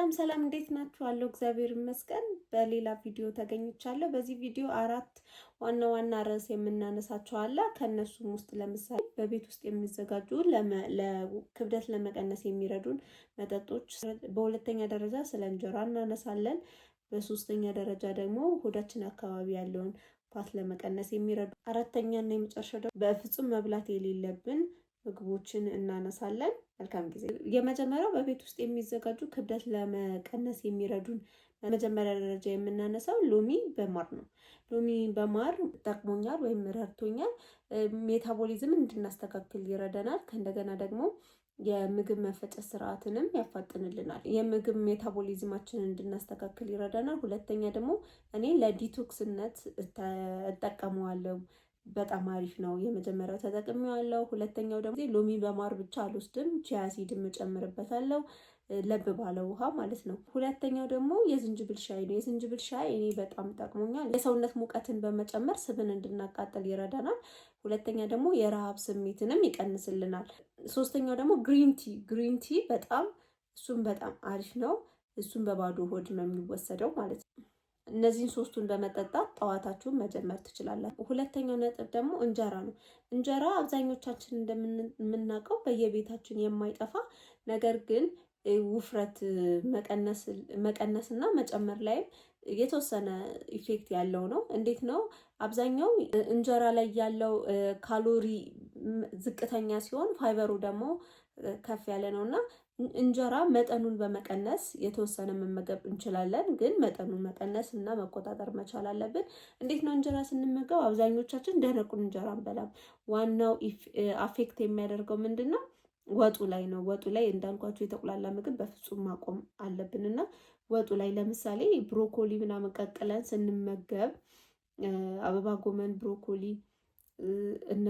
ሰላም ሰላም፣ እንዴት ናችሁ? አለሁ፣ እግዚአብሔር ይመስገን። በሌላ ቪዲዮ ተገኝቻለሁ። በዚህ ቪዲዮ አራት ዋና ዋና ርዕስ የምናነሳቸው አለ። ከእነሱም ውስጥ ለምሳሌ በቤት ውስጥ የሚዘጋጁ ክብደት ለመቀነስ የሚረዱን መጠጦች፣ በሁለተኛ ደረጃ ስለ እንጀራ እናነሳለን። በሶስተኛ ደረጃ ደግሞ ሆዳችን አካባቢ ያለውን fat ለመቀነስ የሚረዱ፣ አራተኛ እና የመጨረሻው ደግሞ በፍጹም መብላት የሌለብን ምግቦችን እናነሳለን። መልካም ጊዜ። የመጀመሪያው በቤት ውስጥ የሚዘጋጁ ክብደት ለመቀነስ የሚረዱን መጀመሪያ ደረጃ የምናነሳው ሎሚ በማር ነው። ሎሚ በማር ጠቅሞኛል ወይም ረድቶኛል። Metabolism እንድናስተካክል ይረዳናል። ከእንደገና ደግሞ የምግብ መፈጨት ስርዓትንም ያፋጥንልናል። የምግብ metabolism ኣችንን እንድናስተካክል ይረዳናል። ሁለተኛ ደግሞ እኔ ለ detox ነት እጠቀመዋለሁ። በጣም አሪፍ ነው። የመጀመሪያው ተጠቅሜዋለሁ። ሁለተኛው ደግሞ ሎሚ በማር ብቻ አልወስድም፣ chia seed ም እጨምርበታለሁ፣ ለብ ባለ ውሃ ማለት ነው። ሁለተኛው ደግሞ የዝንጅብል ሻይ ነው። የዝንጅብል ሻይ እኔ በጣም ጠቅሞኛል። የሰውነት ሙቀትን በመጨመር ስብን እንድናቃጥል ይረዳናል። ሁለተኛ ደግሞ የረሃብ ስሜትንም ይቀንስልናል። ሶስተኛው ደግሞ green tea። Green tea በጣም እሱም በጣም አሪፍ ነው። እሱም በባዶ ሆድ ነው የሚወሰደው ማለት ነው። እነዚህን ሶስቱን በመጠጣት ጠዋታችሁን መጀመር ትችላላችሁ። ሁለተኛው ነጥብ ደግሞ እንጀራ ነው። እንጀራ አብዛኞቻችን እንደምናውቀው በየቤታችን የማይጠፋ፣ ነገር ግን ውፍረት መቀነስ እና መጨመር ላይም የተወሰነ effect ያለው ነው። እንዴት ነው? አብዛኛው እንጀራ ላይ ያለው ካሎሪ ዝቅተኛ ሲሆን ፋይበሩ ደግሞ ከፍ ያለ ነው እና እንጀራ መጠኑን በመቀነስ የተወሰነ መመገብ እንችላለን። ግን መጠኑን መቀነስ እና መቆጣጠር መቻል አለብን። እንዴት ነው እንጀራ ስንመገብ አብዛኞቻችን ደረቁን እንጀራ አንበላም። ዋናው affect የሚያደርገው ምንድን ነው? ወጡ ላይ ነው። ወጡ ላይ እንዳልኳችሁ የተቁላላ ምግብ በፍጹም ማቆም አለብን እና ወጡ ላይ ለምሳሌ ብሮኮሊ ምናምን ቀቅለን ስንመገብ፣ አበባ ጎመን፣ ብሮኮሊ፣ እነ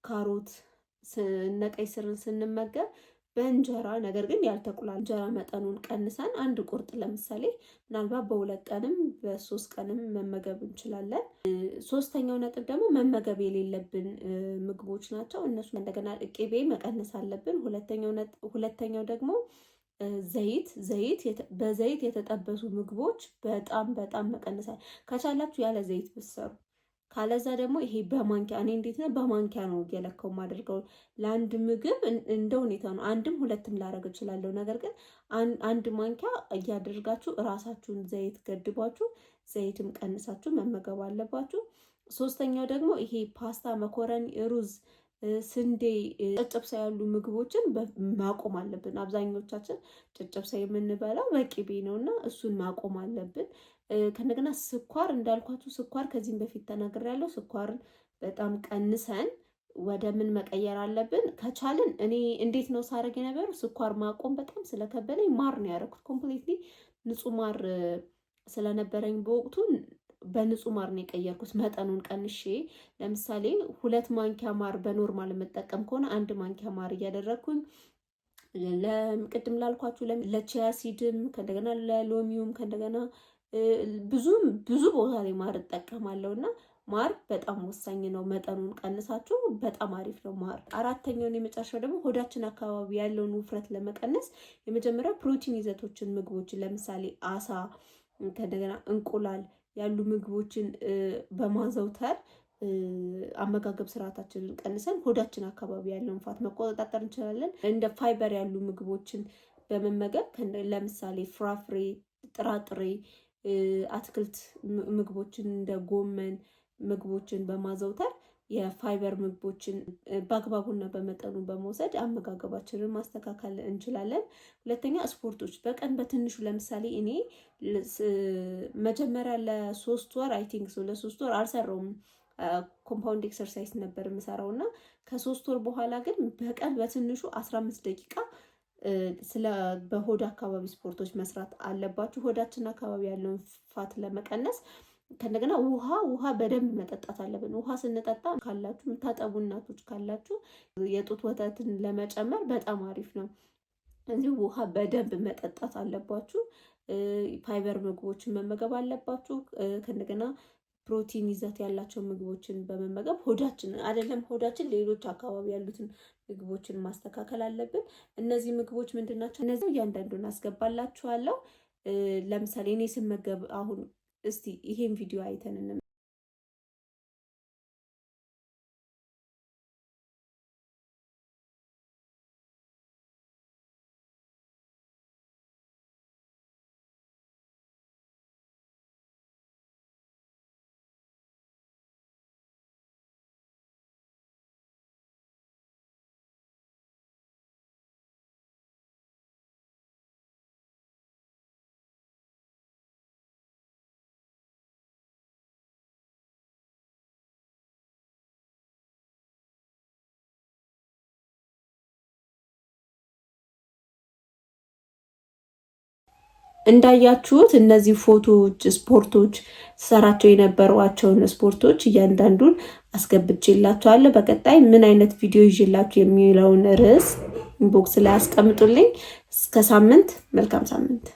ካሮት፣ እነ ቀይ ስርን ስንመገብ በእንጀራ፣ ነገር ግን ያልተቁላላ እንጀራ መጠኑን ቀንሰን አንድ ቁርጥ ለምሳሌ ምናልባት በ2 ቀንም በ3 ቀንም መመገብ እንችላለን። ሶስተኛው ነጥብ ደግሞ መመገብ የሌለብን ምግቦች ናቸው። እነሱ እንደገና ቅቤ መቀነስ አለብን። ሁለተኛው ደግሞ ዘይት። በዘይት የተጠበሱ ምግቦች በጣም በጣም መቀነስ፣ ከቻላችሁ ያለ ዘይት ብትሰሩ፣ ካለዛ ደግሞ ይሄ በማንኪያ፣ እኔ እንዴት ነው በማንኪያ ነው እየለካው የማደርገው። ለአንድ ምግብ እንደ ሁኔታ ነው፣ አንድም ሁለትም ላደርግ እችላለሁ። ነገር ግን አንድ ማንኪያ እያደረጋችሁ እራሳችሁን ዘይት ገድባችሁ ዘይትም ቀንሳችሁ መመገብ አለባችሁ። ሶስተኛው ደግሞ ይሄ ፓስታ፣ መኮረኒ፣ ሩዝ፣ ስንዴ፣ ጨጨብሳ ያሉ ምግቦችን ማቆም አለብን። አብዛኞቻችን ጨጨብሳ የምንበላው በቅቤ ነው እና እሱን ማቆም አለብን። ከእንደገና ስኳር፣ እንዳልኳችሁ ስኳር ከዚህም በፊት ተናግሬያለሁ። ስኳርን በጣም ቀንሰን ወደ ምን መቀየር አለብን? ከቻልን እኔ እንዴት ነው ሳረግ የነበረው፣ ስኳር ማቆም በጣም ስለከበደኝ ማር ነው ያደረኩት። Completely ንጹህ ማር ስለነበረኝ በወቅቱ በንጹህ ማር ነው የቀየርኩት። መጠኑን ቀንሼ ለምሳሌ 2 ማንኪያ ማር በ normal የምጠቀም ከሆነ አንድ ማንኪያ ማር እያደረግኩኝ፣ ቅድም ላልኳችሁ ለ chia seed ም፣ ከእንደገና ለሎሚውም፣ ከእንደገና ብዙ ብዙ ቦታ ላይ ማር እጠቀማለሁ እና ማር በጣም ወሳኝ ነው። መጠኑን ቀንሳችሁ በጣም አሪፍ ነው ማር። አራተኛውን የመጨረሻው ደግሞ ሆዳችን አካባቢ ያለውን ውፍረት ለመቀነስ የመጀመሪያው ፕሮቲን ይዘቶችን ምግቦችን ለምሳሌ አሳ፣ ከእንደገና እንቁላል ያሉ ምግቦችን በማዘውተር አመጋገብ ስርዓታችንን ቀንሰን ሆዳችን አካባቢ ያለውን fat መቆጣጠር እንችላለን። እንደ ፋይበር ያሉ ምግቦችን በመመገብ ለምሳሌ ፍራፍሬ፣ ጥራጥሬ፣ አትክልት ምግቦችን፣ እንደ ጎመን ምግቦችን በማዘውተር የፋይበር ምግቦችን በአግባቡና በመጠኑ በመውሰድ አመጋገባችንን ማስተካከል እንችላለን። ሁለተኛ ስፖርቶች፣ በቀን በትንሹ ለምሳሌ እኔ መጀመሪያ ለ3 ወር፣ I think so ለ3 ወር አልሰራውም። Compound exercise ነበር የምሰራው እና ከ3 ወር በኋላ ግን በቀን በትንሹ 15 ደቂቃ ስለ በሆድ አካባቢ ስፖርቶች መስራት አለባችሁ። ሆዳችን አካባቢ ያለውን fat ለመቀነስ ከእንደገና ውሃ በደንብ መጠጣት አለብን። ውሃ ስንጠጣ ካላችሁ፣ የምታጠቡ እናቶች ካላችሁ የጡት ወተትን ለመጨመር በጣም አሪፍ ነው። እዚህ ውሃ በደንብ መጠጣት አለባችሁ። ፋይበር ምግቦችን መመገብ አለባችሁ። ከእንደገና ፕሮቲን ይዘት ያላቸው ምግቦችን በመመገብ ሆዳችን አይደለም ሆዳችን ሌሎች አካባቢ ያሉትን ምግቦችን ማስተካከል አለብን። እነዚህ ምግቦች ምንድን ናቸው? እነዚህ እያንዳንዱን አስገባላችኋለሁ። ለምሳሌ እኔ ስመገብ አሁን እስቲ ይሄን ቪዲዮ አይተን እንዳያችሁት እነዚህ ፎቶዎች፣ ስፖርቶች ሰራቸው የነበሯቸውን ስፖርቶች እያንዳንዱን አስገብቼላችኋለሁ። በቀጣይ ምን አይነት ቪዲዮ ይዤላችሁ የሚለውን ርዕስ inbox ላይ አስቀምጡልኝ። እስከ ሳምንት፣ መልካም ሳምንት።